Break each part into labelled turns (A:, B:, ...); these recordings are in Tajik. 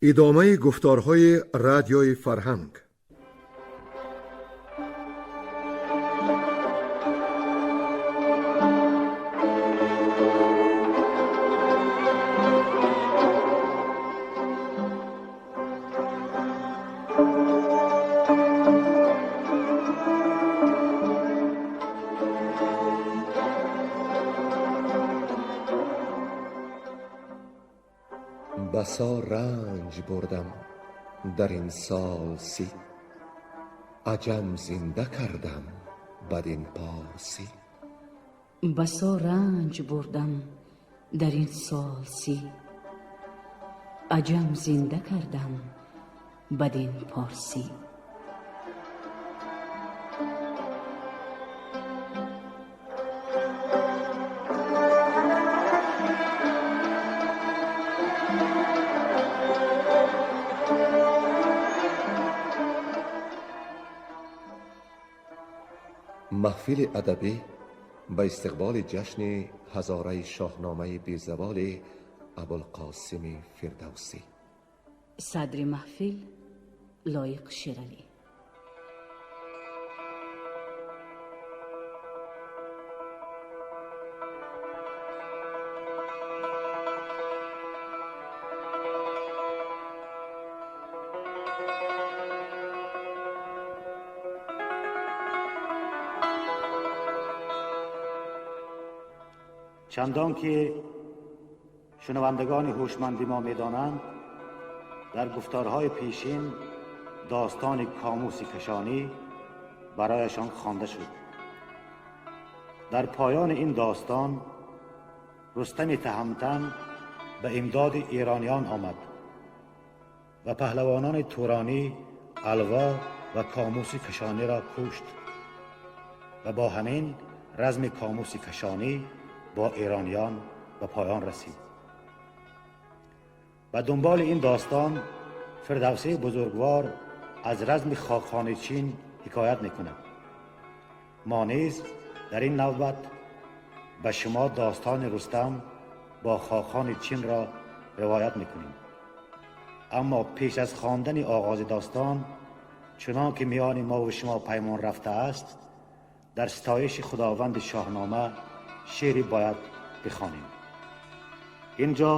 A: Идомаи гуфторҳои Радиои Фарҳанг. Басо ранҷ бурдам дар ин сол 30, аҷам зинда кардам бадин порсӣ.
B: Басо ранҷ бурдам дар ин сол 30, аҷам зинда кардам бадин порсӣ.
A: Маҳфили адабӣ ба истиқболи ҷашни ҳазораи шоҳномаи безаволи Абулқосими Фирдавсӣ.
B: Садри маҳфил Лоиқ Шералӣ.
C: Чандон ки шунавандагони ҳушманди мо медонанд, дар гуфторҳои пешин достони Комуси Кашонӣ барояшон хонда шуд. Дар поёни ин достон Рустами Таҳамтан ба имдоди эрониён омад ва паҳлавонони туронӣ Алво ва Комуси Кашониро кушт ва бо ҳамин разми Комуси Кашонӣ бо эрониён ба поён расид. Ба дунболи ин достон Фирдавсии бузургвор аз разми Хоқони Чин ҳикоят мекунад. Мо низ дар ин навбат ба шумо достони Рустам бо Хоқони Чинро ривоят мекунем. Аммо пеш аз хондани оғози достон, чунон ки миёни мо ва шумо паймон рафтааст, дар ситоиши худованди Шоҳнома шеъре бояд бихонем. Инҷо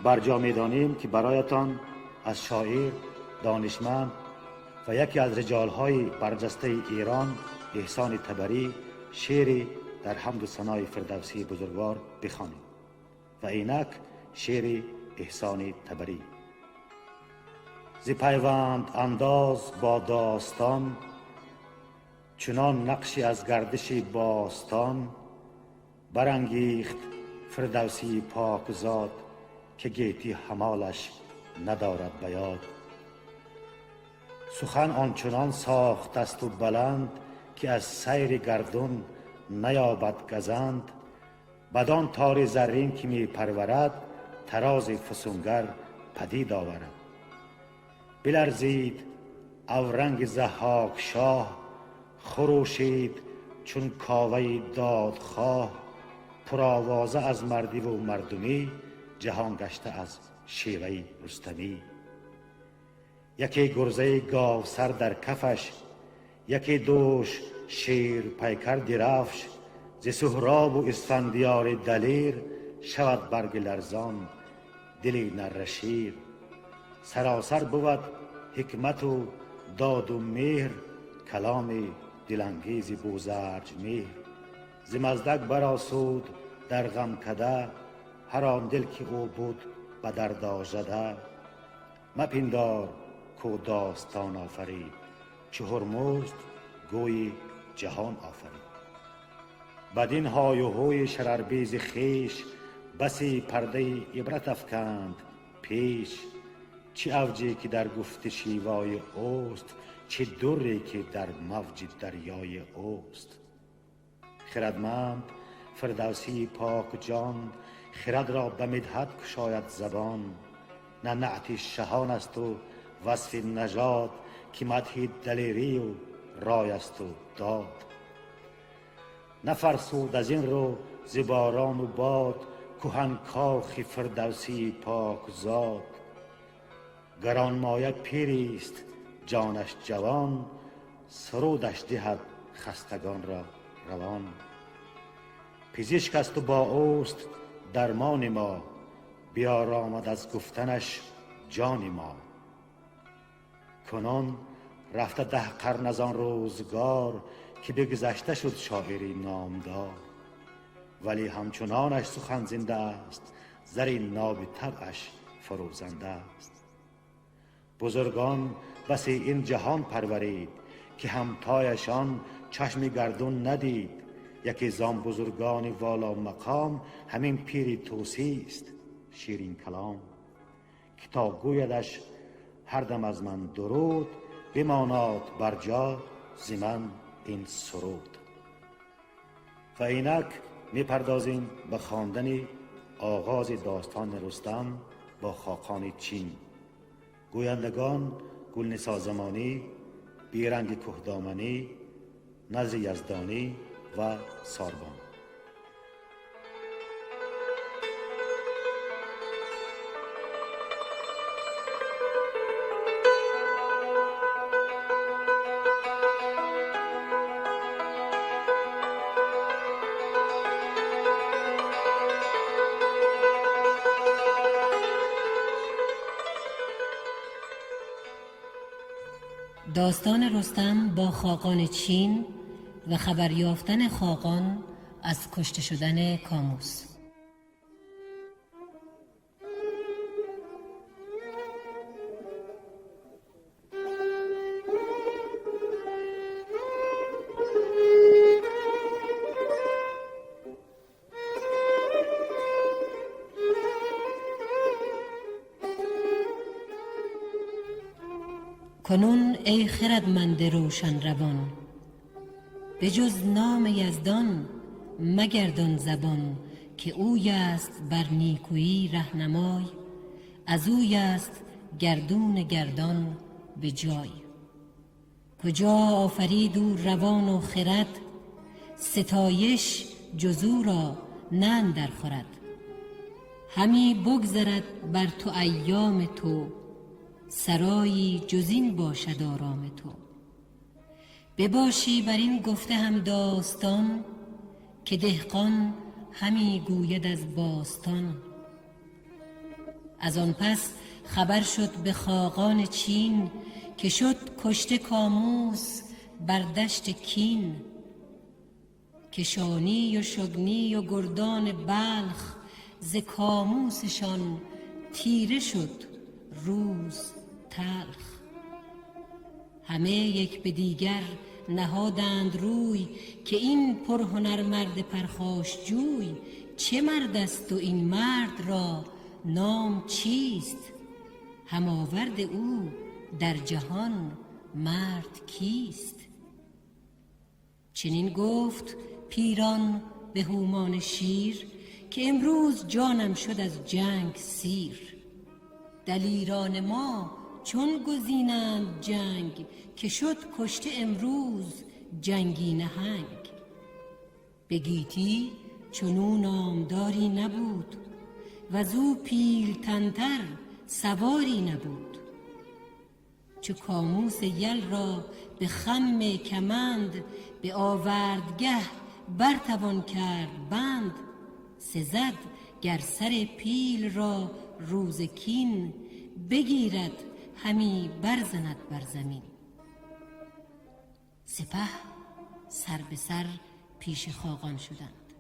C: барҷо медонем ки бароятон аз шоир, донишманд ва яке аз риҷолҳои барҷастаи Эрон Эҳсони Табарӣ шеъре дар ҳамду санои Фирдавсии бузургвор бихонем. Ва инак шеъри Эҳсони Табарӣ. Зи пайванд андоз бо достон, чунон нақши аз гардиши бостон, барангехт Фирдавсии покзод, ки гетӣ ҳамолаш надорад ба ёд. Сухан ончунон сохтасту баланд, ки аз сайри гардун наёбад газанд. Бадон тори заррин ки мепарварад, тарози фусунгар падид оварад. Биларзид авранги Заҳҳок шоҳ, хурӯшид чун коваи додхоҳ. Пуровоза аз мардиву мардумӣ, ҷаҳон гашта аз шеваи Рустамӣ. Яке гурзаи говсар дар кафаш, яке дӯш шер пайкар дирафш. Зи Суҳробу Исфандиёри далер, шавад барги ларзон дили наррашир. Саросар бувад ҳикмату доду меҳр, каломи дилангези бузарҷ меҳр. Зи Маздак баросуд дар ғам када, ҳар он дил ки ӯ буд ба дард ожада. Мапиндор ку достон офарид, чу Ҳурмузд гӯйи ҷаҳон офарид. Бадин ҳою ҳӯи шарарбези хеш, басе пардаи ибрат афканд пеш. Чӣ авҷе ки дар гуфти шевои ӯст, чӣ дурре ки дар мавҷи дарёи ӯст. Хирадманд Фирдавсии покҷон, хирадро ба мидҳат кушояд забон. На наъти шаҳон асту васфи нажод, ки мадҳи далерию рой асту дод. Нафарсуд аз ин рӯ зи борону бод, кӯҳан кохи Фирдавсии покзод. Гаронмоя пирист, ҷонаш ҷавон, сурудаш диҳад хастагонро равон. Пизишк аст ва бо ӯст дармони мо, биёромад аз гуфтанаш ҷони мо. Кунун рафта 10 қарн аз он рӯзгор, ки бигзашта шуд шоири номдор. Вале ҳамчунонаш сухан зинда аст, зари ноби табъаш фурӯзанда аст. Бузургон басе ин ҷаҳон парварид, ки ҳамтояшон чашми гардун надид. Яке зон бузургони воло мақом, ҳамин пири тӯсист ширин калом. Ки то гӯядаш ҳар дам аз ман дуруд, бимонад бар ҷо зи ман ин суруд. Ва инак мепардозем ба хондани оғози достони Рустам бо Хоқони Чин. Гӯяндагон Гулнисо Замонӣ, Беранги Кӯҳдоманӣ, Назри Яздонӣ ва Сорбон.
B: داستان رستم با خاقان چین و خبر یافتن خاقان از کشته شدن کاموس. کنون ای خردمند روشن روان، به جز نام یزدان مگردان زبان، که اوی است بر نیکویی رهنمای، از اوی است گردون گردان به جای. کجا آفرید او روان و خرد، ستایش جز او را نه اندر خورد. همی بگذرد بر تو ایام تو، سرایی جز این باشد آرام تو. بباشی بر این گفته هم داستان، که دهقان همی گوید از باستان. از آن پس خبر شد به خاقان چین، که شد کشته کاموس بر دشت کین. کشانی و شگنی و گردان بلخ، ز کاموسشان تیره شد روز تلخ. همه یک به دیگر نهادند روی، که این پرهنر مرد پرخاش جوی. چه مرد است و این مرد را نام چیست؟ هماورد او در جهان مرد کیست؟ چنین گفت پیران به هومان شیر، که امروز جانم شد از جنگ سیر. دلیران ما چون گزینند جنگ، که شد کشته امروز جنگی نهنگ. به گیتی چنو نامداری نبود، وزو پیلتن‌تر سواری نبود. چو کاموس یل را به خم کمند، به آوردگه برتوان کرد بند. سزد گر سر پیل را روز کین، بگیرد همی برزند بر زمین. سپه سر به سر پیش خاقان شدند،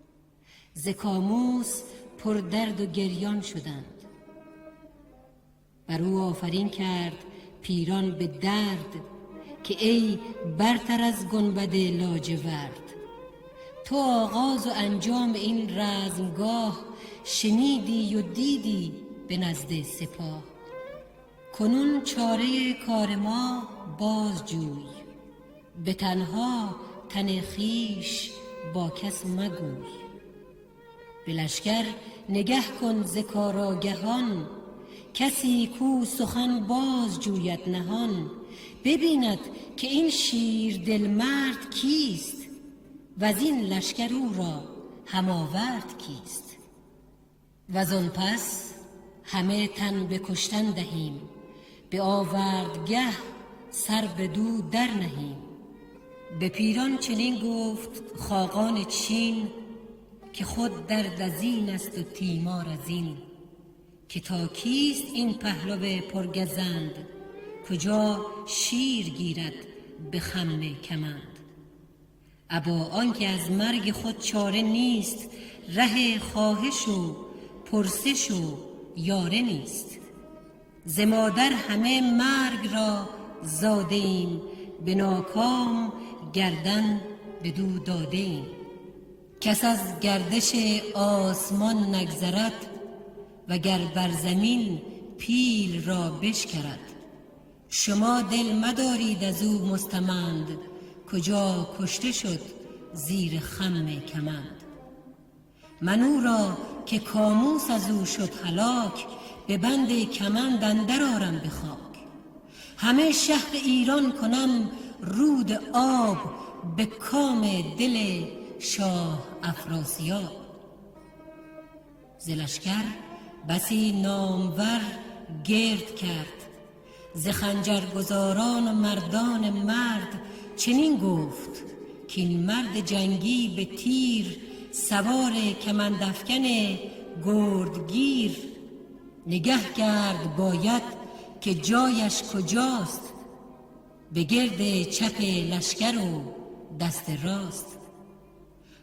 B: ز کاموس پر درد و گریان شدند. بر او آفرین کرد پیران به درد، که ای برتر از گنبد لاجورد. تو آغاز و انجام این رزمگاه، شنیدی و دیدی به نزد سپاه. کنون چاره کار ما باز جوی، به تنها تن خویش با کس مگوی. به لشکر نگه کن ز کاراگهان، کسی کو سخن باز جوید نهان. ببیند که این شیر دل مرد کیست، وزین لشکر او را هماورد کیست. وزان پس همه تن به کشتن دهیم، به آوردگه سر به دو در نهیم. به پیران چنین گفت خاقان چین، که خود درد از این است و تیمار از این. که تا کیست این پهلو پرگزند، کجا شیر گیرد به خم کمند. ابا آنکه از مرگ خود چاره نیست، ره خواهش و پرسش و یاره نیست. ز مادر همه مرگ را زاده ایم، به ناکام گردن بدو داده ایم. کس از گردش آسمان نگذرد، وگر بر زمین پیل را بشکرد. شما دل مدارید از او مستمند، کجا کشته شد زیر خم کمند. من او را که کاموس از او شد هلاک، به بند کمند اندر آرم به خاک. همه شهر ایران کنم رود آب، به کام دل شاه افراسیاب. ز لشکر بسی نامور گرد کرد، ز خنجرگزاران و مردان مرد. چنین گفت که این مرد جنگی به تیر، سوار کمندافکن گردگیر. نگه کرد باید که جایش کجاست، به گرد چپ لشکر و دست راست.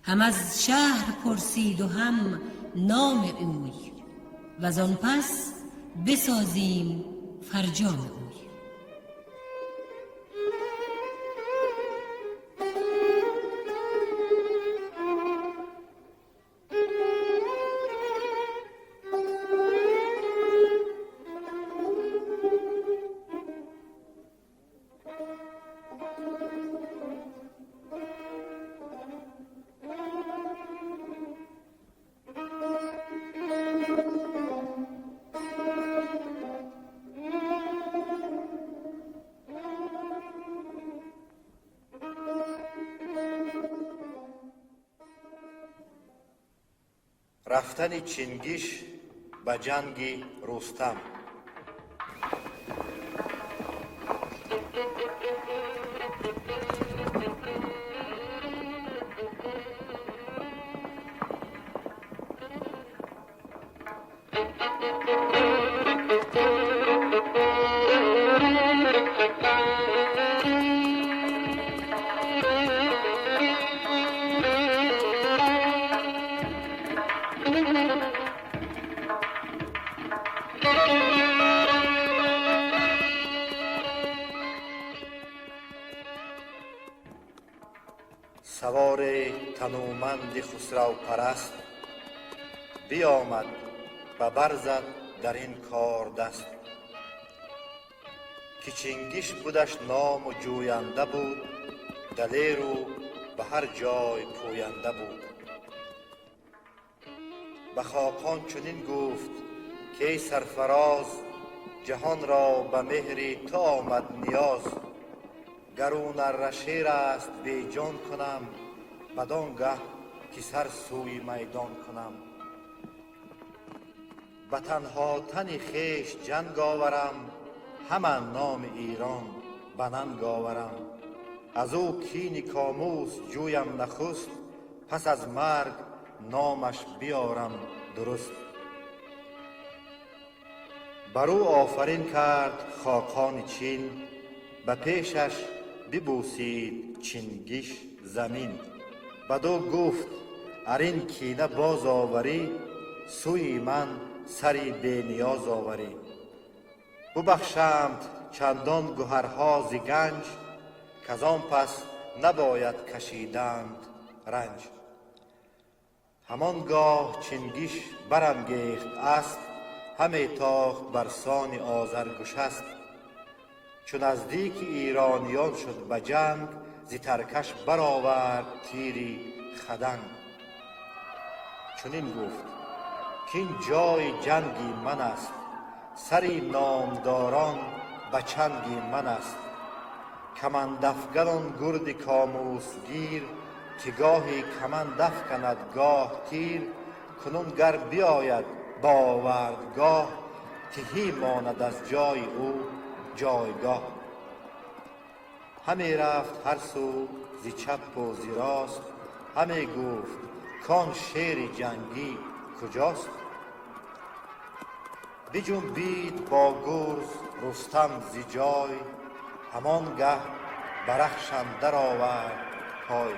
B: هم از شهر پرسید و هم نام اوی، وزان پس بسازیم فرجام اوی.
C: Рафтани Чингиш ба ҷанги Рустам. Савори тануманди хусравпараст биомад ба барзад дар ин кор даст. Ки Чингиш будаш ному ҷӯянда буд, далеру ба ҳар ҷой пӯянда буд. Ба хоқон чунин гуфт, ки эй сарфароз, ҷаҳонро ба меҳри ту омад ниёз. Гар ӯ наррашер аст беҷон кунам, бадон гаҳ ки сар сӯи майдон кунам. Ба танҳо тани хеш ҷанг оварам, ҳама номи Эрон ба нанг оварам. Аз ӯ кини Комус ҷӯям нахуст, пас аз марг номаш биёрам дуруст. Бар ӯ офарин кард хоқони Чин, ба пешаш бибӯсид Чингиш замин. Бадӯ гуфт: ар ин кина боз оварӣ, сӯи ман сари бениёз оварӣ. Бубахшамт чандон гӯҳарҳо зи ганҷ, казон пас набояд кашиданд ранҷ. Ҳамон гоҳ Чингиш барангехт асп, ҳаме тохт бар сони Озаргушасп. Чу наздики эрониён шуд ба ҷанг, зи таркаш баровард тири хаданг. Чунин гуфт, кин ҷои ҷанги ман аст, сари номдорон ба чанги ман аст. Камандафганон гурди комусгир, ки гоҳе каманд афканад гоҳ тир. Кунун гар биёяд ба овардгоҳ, тиҳӣ монад аз ҷои ӯ
D: جایگاه. همی رفت هر سو ز چپ و ز راست، همی گفت کان شیر جنگی کجاست. بجنبید با گرز رستم ز جای، همان گه به رخش اندر آورد پای.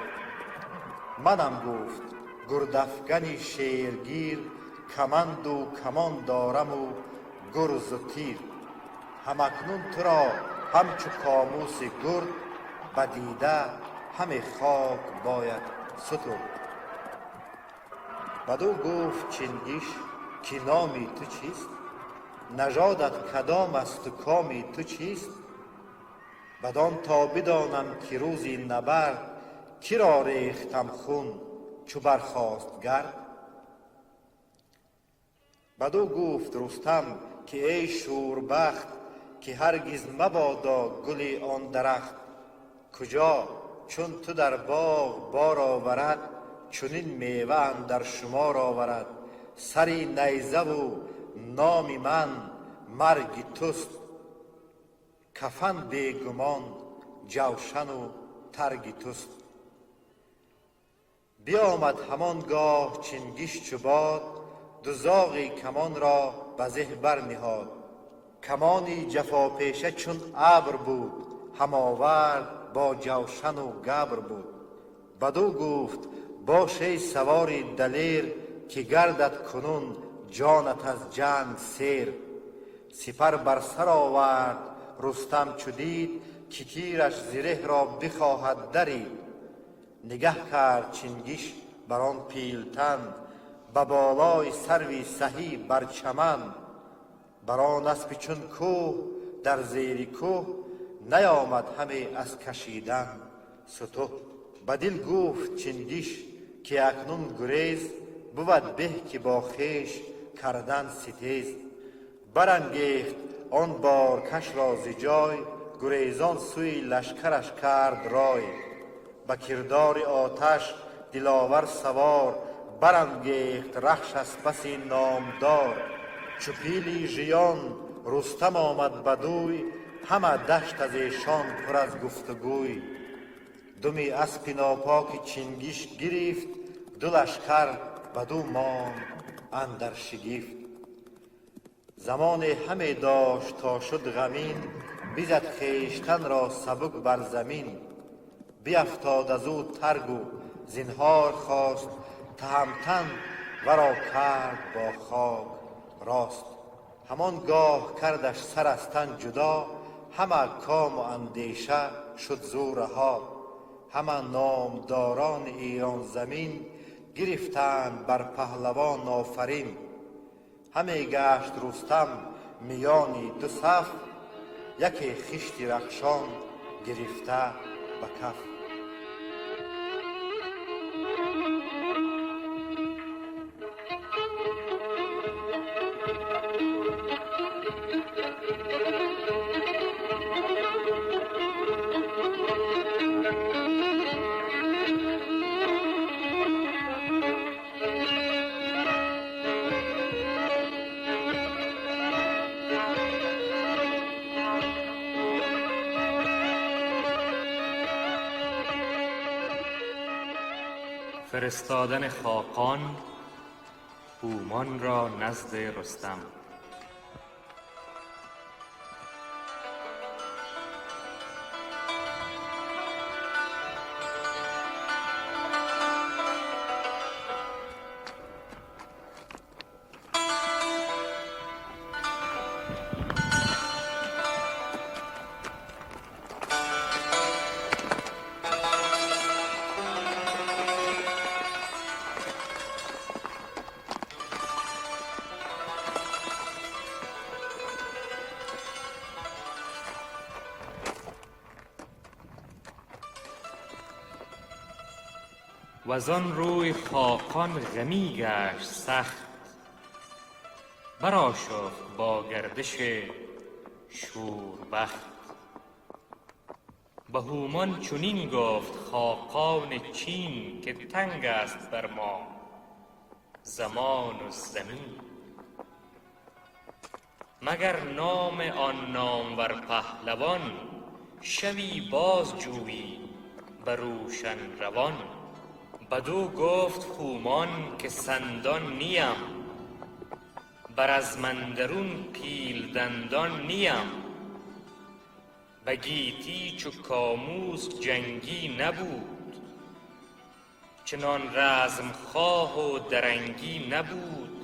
D: منم گفت گردافگن شیرگیر، کمند و کمان دارم و گرز و تیر. هم اکنون تو را همچو کاموس گرد، بدیده همه خاک باید سترد. بدو گفت چنگیش که نامی تو چیست؟ نژادت کدام است و کامی تو چیست؟ بدان تا بدانم که روزی نبرد، کی را ریختم خون چو برخاست گرد. بدو گفت رستم که ای شوربخت، که هرگز مبادا گل آن درخت. کجا چون تو در باغ بار آورد، چنین میوه اندر شمار آورد. سری نیزه و نامی من مرگ توست، کفن بیگمان جوشن و ترگ توست. بیامد همان گاه چنگیش چو باد، دو زاغی کمان را به زه برنهاد. کمانی جفاپیشه چون ابر بود، هم آورد با جوشن و گبر بود. بدو گفت باش ای سوار دلیر، که گردد کنون جانت از جنگ سیر. سپر بر سر آورد رستم چو دید، که تیرش زره را بخواهد درید. نگه کرد چنگیش بر آن پیلتن، به بالای سروی سهی بر چمن. بر آن اسب چون کوه در زیر کوه، نیامد همی از کشیدن ستوه. به دل گفت چنگیش که اکنون گریز، بود به که با خویش کردن ستیز. برانگیخت آن بارکش را ز جای، گریزان سوی لشکرش کرد رای. به کردار آتش دلاور سوار، برانگیخت رخش از پس نامدار. چو پیلی ژیان رستم آمد بدوی، همه دشت از ایشان پر از گفتگوی. دمی اسپ ناپاک چنگیش گرفت، دو لشکر بدو ماند اندر شگفت. زمان همی داشت تا شد غمین، بزد خویشتن را سبک بر زمین. بیفتاد از او ترگ و زینهار خواست، تهمتن ورا کرد با خاک راست. همان گاه کردش سر از تن جدا، همه کام و اندیشه شد زو رها. همه نامداران ایران زمین، گرفتند بر پهلوان آفرین. همی گشت رستم میان دو صف، یکی خشت رخشان گرفته به کف.
E: فرستادن خاقان هومان را نزد رستم. و زان روی خاقان غمی گشت سخت، برآشفت با گردش شوربخت. به هومان چنین گفت خاقان چین، که تنگ است بر ما زمان و زمین. مگر نام آن نامور پهلوان، شوی باز جویی به روشن روان. بدو گفت هومان که سندان نیم، بر از اندرون پیل دندان نیم. به گیتی چو کاموس جنگی نبود، چنان رزم خواه و درنگی نبود.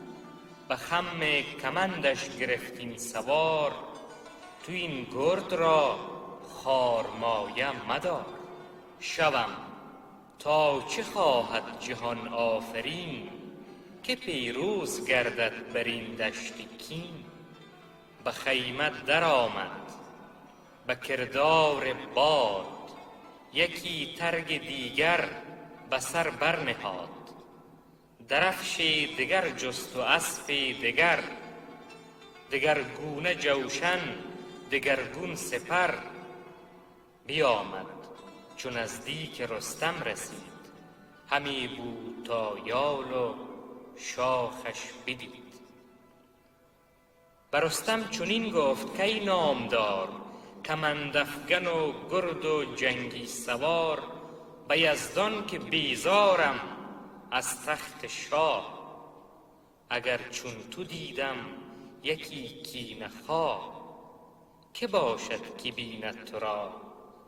E: به خم کمندش گرفت این سوار، تو این گرد را خوارمایه مدار. شوم تا چه خواهد جهان آفرین، که پیروز گردد بر این دشت کین. به خیمه در آمد به کردار باد، یکی ترگ دیگر به سر برنهاد. درفش دگر جست و اسپ دگر، دگرگونه جوشن دگرگون سپر. بیامد چو نزدیک رستم رسید، همی بود تا یال و شاخش بدید. به رستم چنین گفت کای نامدار، کمند افگن و گرد و جنگی سوار. به یزدان که بیزارم از تخت شاه، اگر چون تو دیدم یکی کینه خواه. که باشد که بیند تو را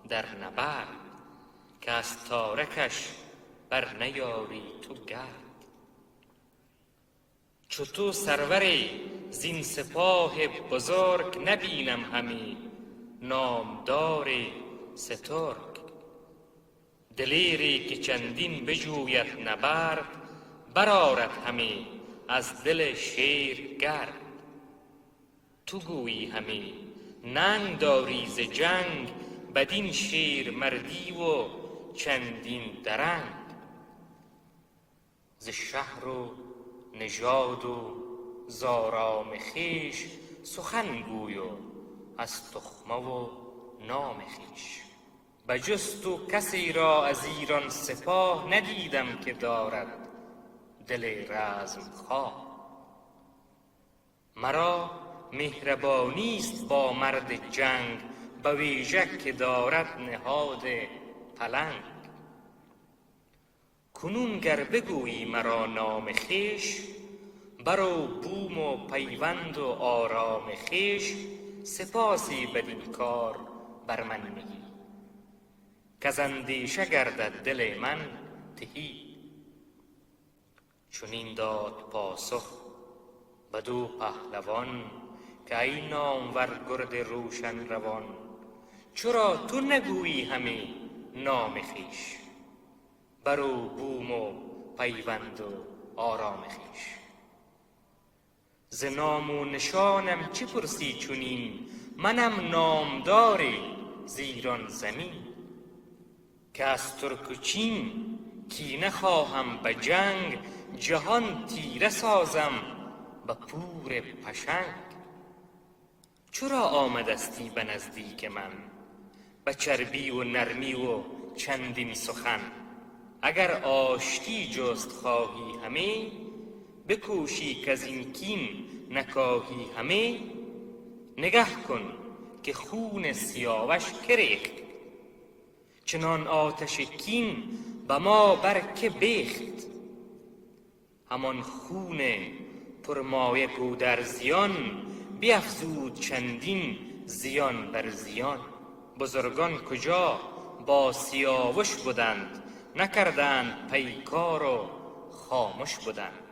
E: در نبرد، که از تارکش بر نیاری تو گرد. چو تو سرور زین سپاه بزرگ، نبینم همی نامدار سترگ. دلیری که چندین بجوید نبرد، برآرد همی از دل شیر گرد. تو گویی همی ننگ داری ز جنگ، بدین شیر مردی و چندین درنگ. ز شهر و نژاد و زآرام خویش، سخن گوی و از تخمه و نام خویش. به جز تو کسی را از ایران سپاه، ندیدم که دارد دل رزم خواه. مرا مهربانی است با مرد جنگ، به ویژه که دارد نهاد پلنگ. کنون گر بگویی مرا نام خویش، بر و بوم و پیوند و آرام خویش. سپاسی بدین کار بر من نهی، کز اندیشه گردد دل من تهی. چنین داد پاسخ بدو پهلوان، که ای نامور گرد روشن روان. چرا تو نگویی همی نام خویش، بر و بوم و پیوند و آرام خویش. ز نام و نشانم چه پرسی چنین، منم نامدار ز ایران زمین. که از ترک و چین کینه خواهم به جنگ، جهان تیره سازم به پور پشنگ. چرا آمدستی به نزدیک من، به چربی و نرمی و چندین سخن؟ اگر آشتی جست خواهی همی، بکوشی کز این کین نکاهی همی. نگه کن که خون سیاوش که ریخت، چنان آتش کین به ما بر که بیخت. همان خون پرمایه گودرزیان، بیفزود چندین زیان بر زیان. بزرگان کجا با سیاوش بدند، نکردند پیکار و خامش بدند.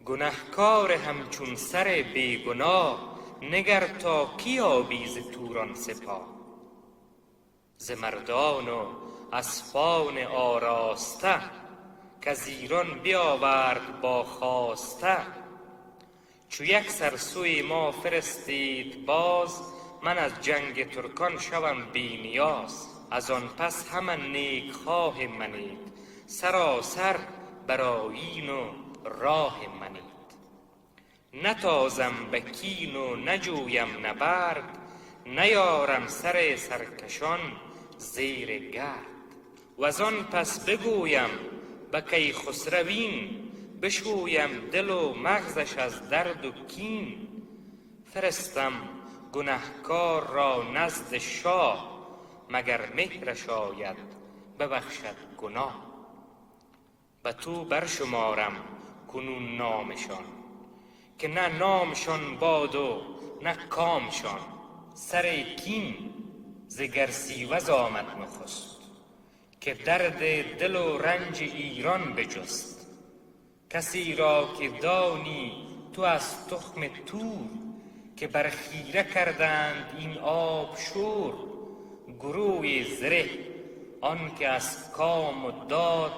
E: گنهکار همچون سر بی گناه، نگر تا کی یابی ز توران سپاه. ز مردان و اسپان آراسته، کز ایران بیاورد با خواسته. چو یک سر سوی ما فرستید باز، من از جنگ ترکان شوم بی نیاز. از آن پس همه نیک خواه منید، سراسر بر آیین و راه منید. نتازم به کین و نجویم نبرد، نیارم سر سرکشان زیر گرد. وزان پس بگویم به کیخسرو این، بشویم دل و مغزش از درد و کین. فرستم گنهکار را نزد شاه، مگر مهرش آید ببخشد گناه. به تو برشمارم کنون نامشان، که نه نامشان باد و نه کامشان. سر کین ز گرسیوز آمد نخست، که درد دل و رنج ایران بجست. کسی را که دانی تو از تخم تور، که بر خیره کردند این آب شور. گروی زره آن که از کام و داد،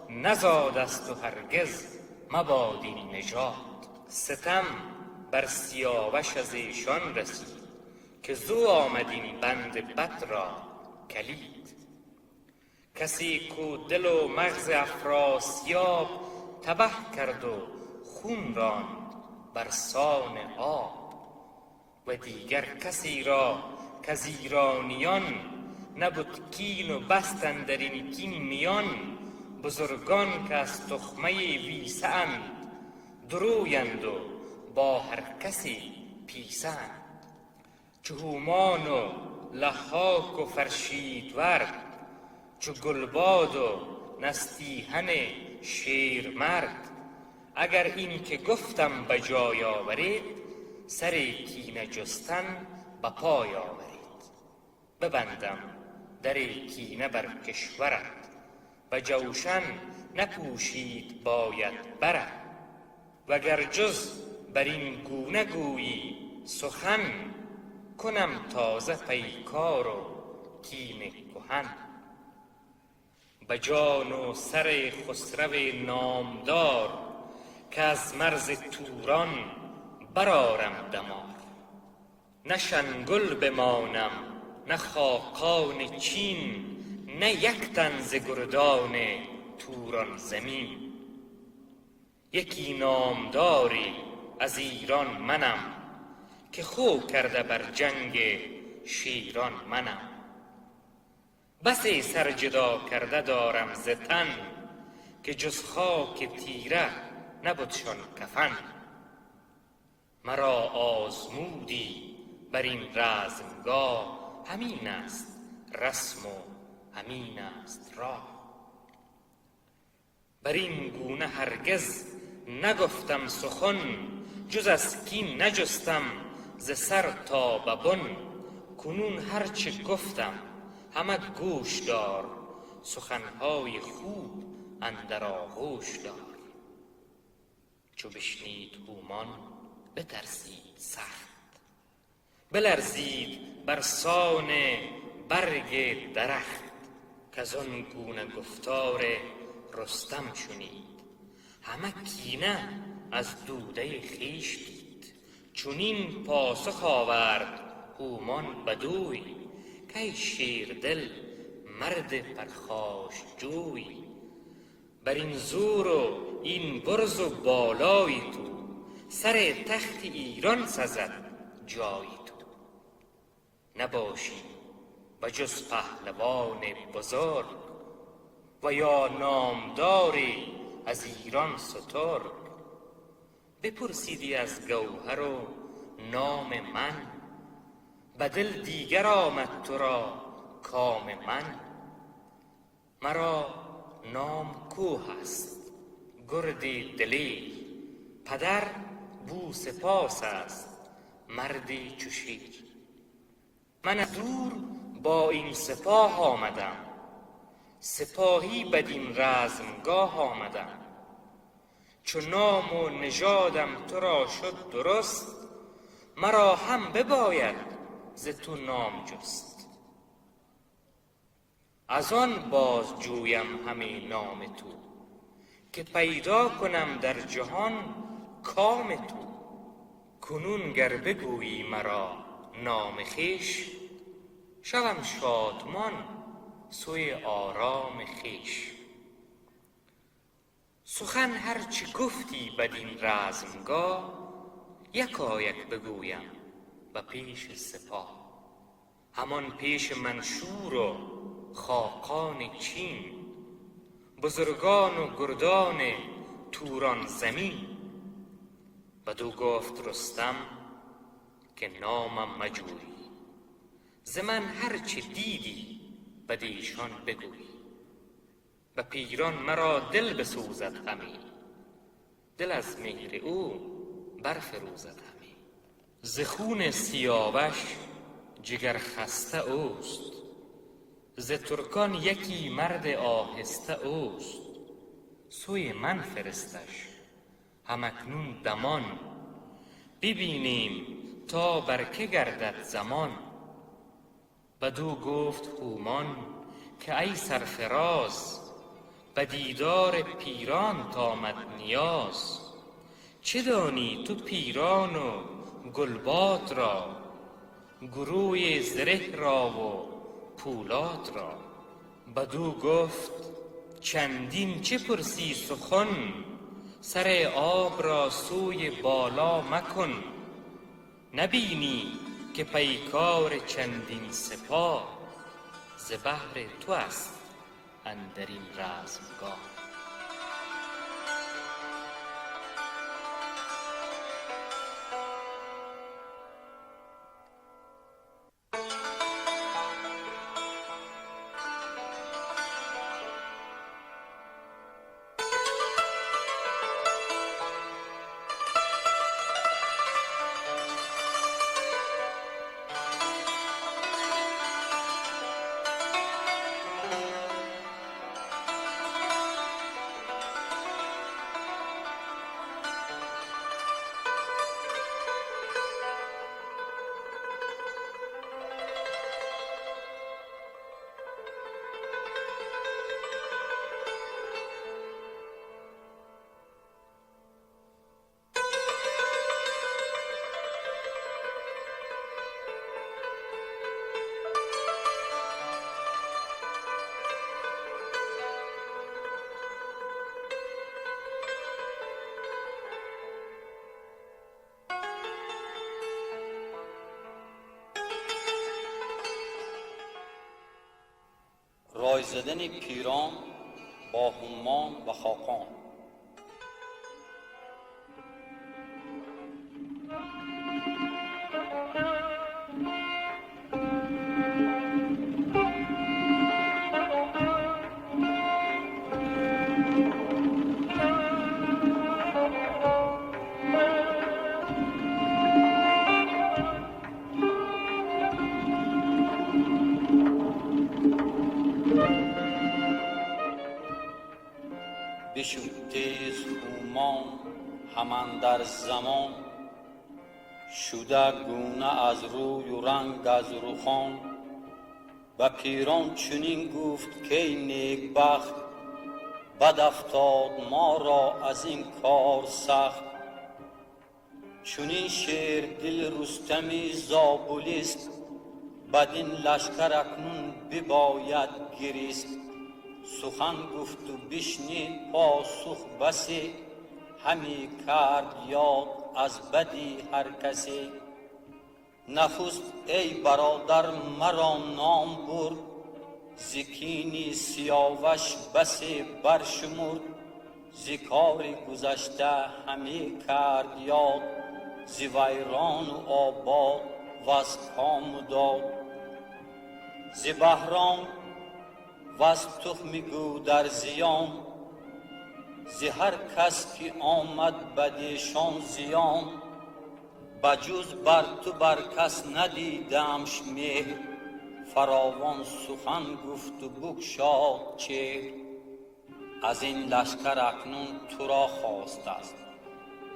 E: نزاد است و هرگز مباد این نژاد. ستم بر سیاوش از ایشان رسید، که زو آمد این بند بد را کلید. کسی کو دل و مغز افراسیاب، تبه کرد و خون راند بر سان آب. و دیگر کسی را کز ایرانیان، نبد کین و بست اندر این کین میان. بزرگان که از تخمه ویسه اند، درویند و با هر کسی پیسه اند. چو هومان و لهاک و فرشیدورد، چو گلباد و نستیهن شیرمرد. اگر این که گفتم به جای آورید، سر کینه جستن به پای آورید. ببندم در کینه بر کشورت، به جوشن نپوشید باید برت. وگر جز بر این گونه گویی سخن، کنم تازه پیکار و کین کهن. به جان و سر خسرو نامدار، که از مرز توران برآرم دمار. نه شنگل بمانم نه خاقان چین، نه یک تن ز گردان توران زمین. یکی نامداری از ایران منم، که خو کرده بر جنگ شیران منم. بسی سر جدا کرده دارم ز تن، که جز خاک تیره نبدشان کفن. مرا آزمودی بر این رزمگاه، همین است رسم و همین است راه. بر این گونه هرگز نگفتم سخن، جز از کین نجستم ز سر تا به بن. کنون هر چه گفتم همه گوش دار، سخنهای خوب اندر آغوش دار. چو بشنید هومان بترسید سخت، بلرزید بر سان برگ درخت. کز آن گونه گفتار رستم شنید، همه کینه از دوده خویش دید. چنین پاسخ آورد هومان بدوی، کای شیردل مرد پرخاش جوی. بر این زور و این برز و بالای تو، سر تخت ایران سزد جای تو. نباشی به جز پهلوان بزرگ، و یا نامداری از ایران سترگ. بپرسیدی از گوهر و نام من، به دل دیگر آمد تو را کام من. مرا نام کوه است گرد دلیر، پدر بوسپاس است مردی چو شیر. من از دور با این سپاه آمدم، سپاهی بدین رزمگاه آمدم. چو نام و نژادم تو را شد درست، مرا هم بباید ز تو نام جست. از آن باز جویم همی نام تو، که پیدا کنم در جهان کام تو. کنون گر بگویی مرا نام خویش، شوم شادمان سوی آرام خویش. سخن هر چه گفتی بدین رزمگاه، یکایک بگویم به پیش سپاه. همان پیش منشور و خاقان چین، بزرگان و گردان توران زمین. بدو گفت رستم که نامم مجوی. ز من هر چه دیدی بدیشان بگوی. به پیران مرا دل بسوزد همی، دل از مهر او برفروزد همی. ز خون سیاوش جگر خسته اوست، ز ترکان یکی مرد آهسته اوست. سوی من فرستش هم اکنون دمان، ببینیم تا بر که گردد زمان. بدو گفت هومان که ای سرفراز، به دیدار پیرانت آمد نیاز. چه دانی تو پیران و گلباد را، گروی زره را و پولاد را. بدو گفت چندین چه پرسی سخن، سر آب را سوی بالا مکن. نبینی که پیکار چندین سپاه، ز بهر تو است اندرین رزمگاه.
F: رای زدن پیران با هومان و خاقان. بشد تیز هومان همان در زمان، شده گونه از روی و رنگ از رخان. به پیران چنین گفت که نیکبخت، بد افتاد ما را از این کار سخت. چنین شیر دل رستمی زابلیست، بدین لشکر اکنون بباید گریست. سخن گفت و بشنید پاسخ بسی، همی کرد یاد از بدی هر کسی. نخست ای برادر مرا نام برد، ز کین سیاوش بسی برشمرد. ز کار گذشته همی کرد یاد، ز ویران و آباد وز کام و داد. ز بهرام وز تخم گودرزیان، ز هر کس که آمد بدیشان زیان. بجز بر تو بر کس ندیدمش مهر، فراوان سخن گفت و بگشاد چهر. از این لشکر اکنون تو را خواست است،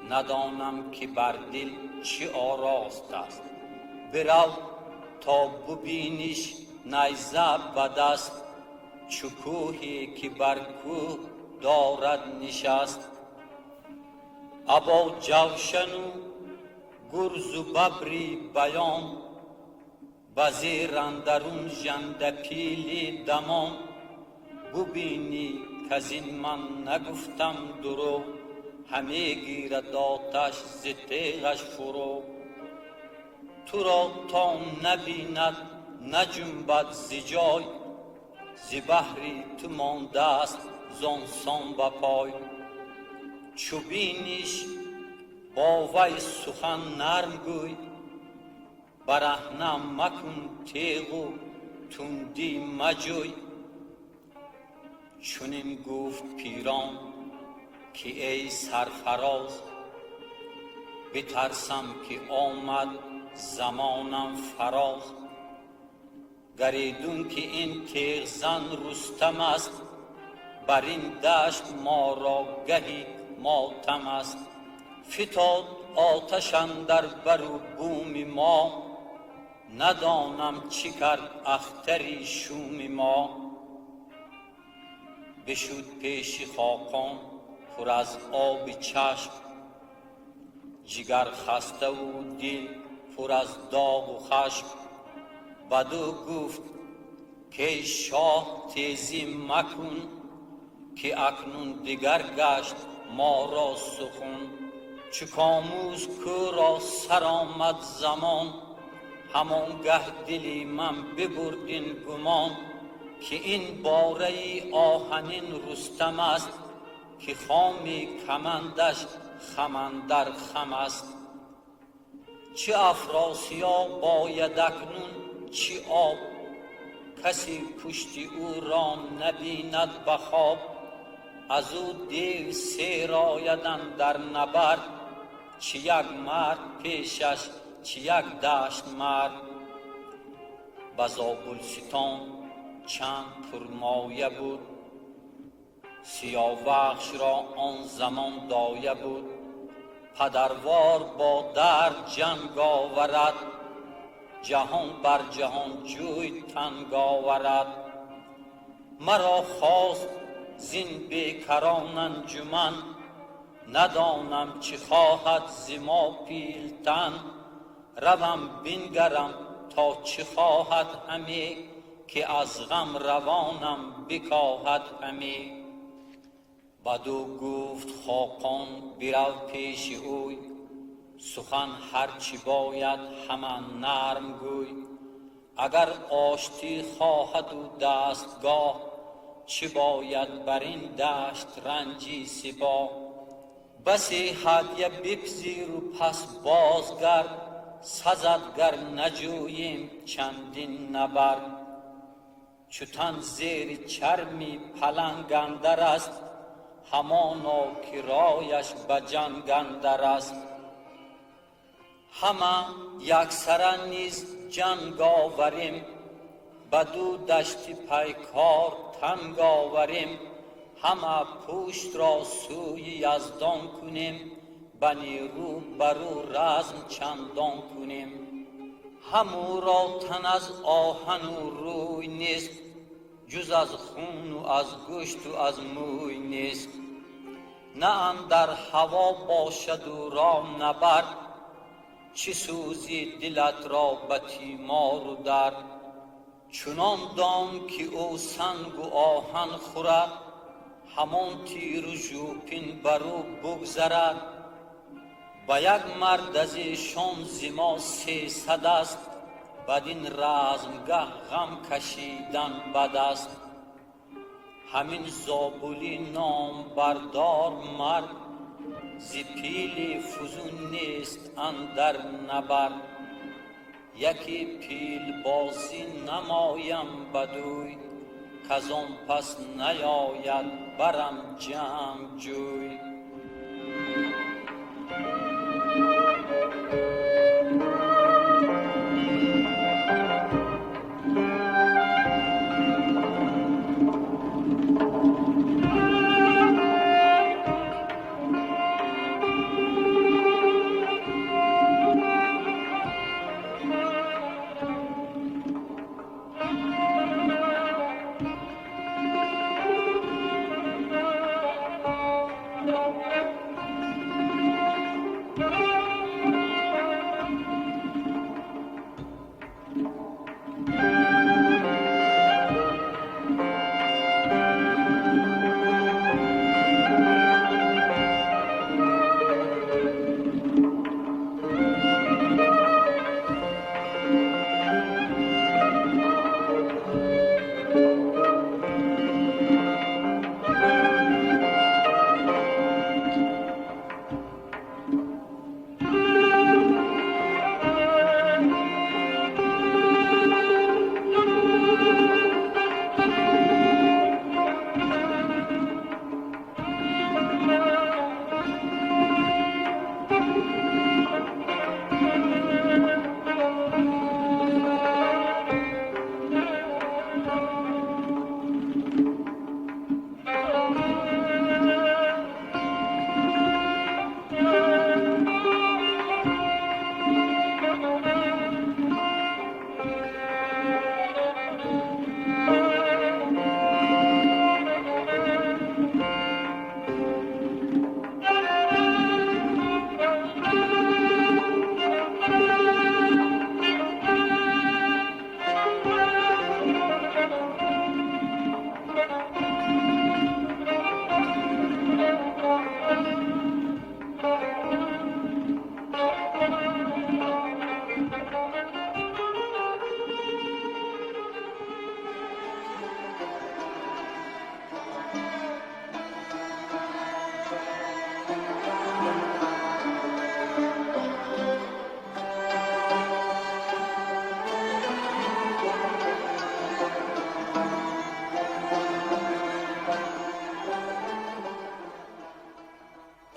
F: ندانم که بر دل چه آراست است. برو تا ببینیش نیزه به دست، چو کوهی که بر کوه دارد نشست. ابا جوشن و گرز و ببری بیان، به زیر اندرون ژنده پیلی دمان. ببینی کزین من نگفتم دروغ، همی گیرد آتش ز تیغش فرو. تو را تا نبیند نجنبد ز جای، ز بهری تو مانده است زان سان به پای. چو بینیش با وی سخن نرم گوی، Бараҳна макун теғу тундӣ маҷӯй. Чунин гуфт Пирон, ки эй сарфароз, битарсам, ки омад замонам фароз. Гаридун ки ин теғзан Рустам аст, бар ин дашт моро гаҳи мотам аст. Фитод оташ андар бару буми мо, надонам чӣ кард ахтари шуми мо. Бишуд пеши хоқон пур аз оби чашм, ҷигар хаставу дил пур аз доғу хашм. Баду гуфт, кей шоҳ, тезӣ макун, ки акнун дигар гашт моро сухун. Чу Комӯс кӯро сар омад замон, ҳамон гаҳ дили ман бибурд ин гумон, ки ин бораи оҳанин Рустам аст, ки хоми камандаш хамандар хам аст. Чӣ Афросиёб бояд акнун, чӣ об, касе пушти ӯро набинад ба хоб. Аз ӯ дев сер ояд андар набард, чӣ як мард пешаш, чӣ як дашт мард. Ба Зобулситон чанд пурмоя буд, Сиёвахшро он замон доя буд. Падарвор бо дард ҷанг оварад, ҷаҳон бар ҷаҳонҷӯй танг оварад. Маро хост зин бекарон анҷуман, надонам чӣ хоҳад зи мо пилтан. Равам бингарам, то чӣ хоҳад ҳаме, ки аз ғам равонам бикоҳад ҳаме. Баду гуфт хоқон: бирав пеши ӯй, сухан ҳарчи бояд ҳама нарм гӯй. Агар оштӣ хоҳаду дастгоҳ, чӣ бояд бар ин дашт ранҷи сипоҳ? Басе ҳадя бипзиру пас бозгард, сазад гар наҷӯем чандин набард. Чу тан зери чарми паланг андар аст, ҳамоно ки рояш ба ҷанг андар аст. Ҳама яксара низ ҷанг оварем, ба ду дашти пайкор танг оварем. Ҳама пуштро сӯи Яздон кунем, ба нерӯ бар ӯ разм чандон кунем. Ҳамӯро тан аз оҳану рӯй нест, ҷуз аз хуну аз гӯшту аз мӯй нест. На андар ҳаво бошаду ро набард, чӣ сӯзи дилатро ба тимору дард? Чунон дон, ки ӯ сангу оҳан хӯрад, ҳамон тиру жӯпин бар ӯ бугзарад. Ба як мард аз эшон зи мо 300 аст, бадин размгаҳ ғам кашидан бад аст. Ҳамин зобулӣ номбардор мард, зи пили фузун нест андар набард. Яке пилбозӣ намоям бадӯй, казон пас наёяд барам ҷангҷӯй.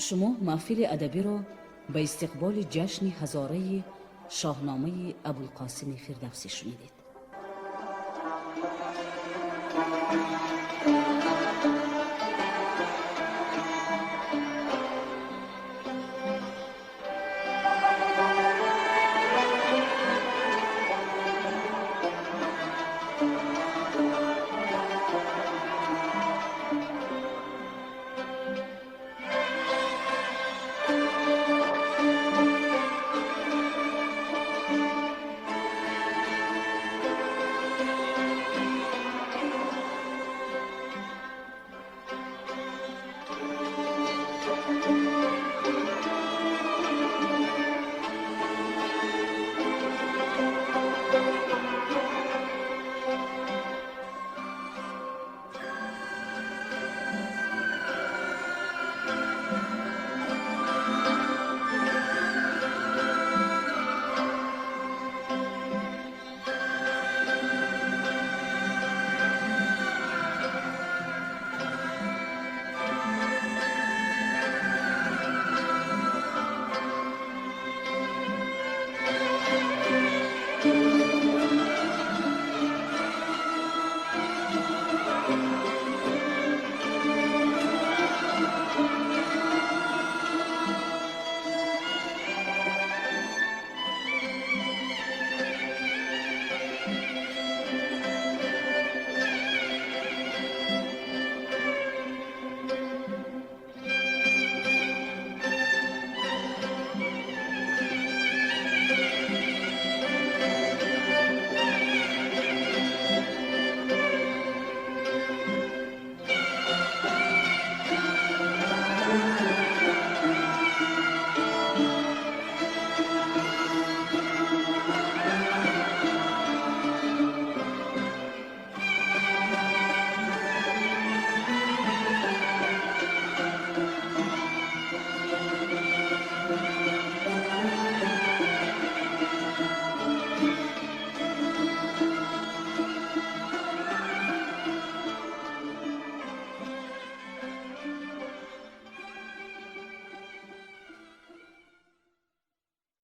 G: Шумо маҳфили адабиро ба истиқболи ҷашни ҳазораи Шоҳномаи Абулқосими Фирдавсӣ шунидед.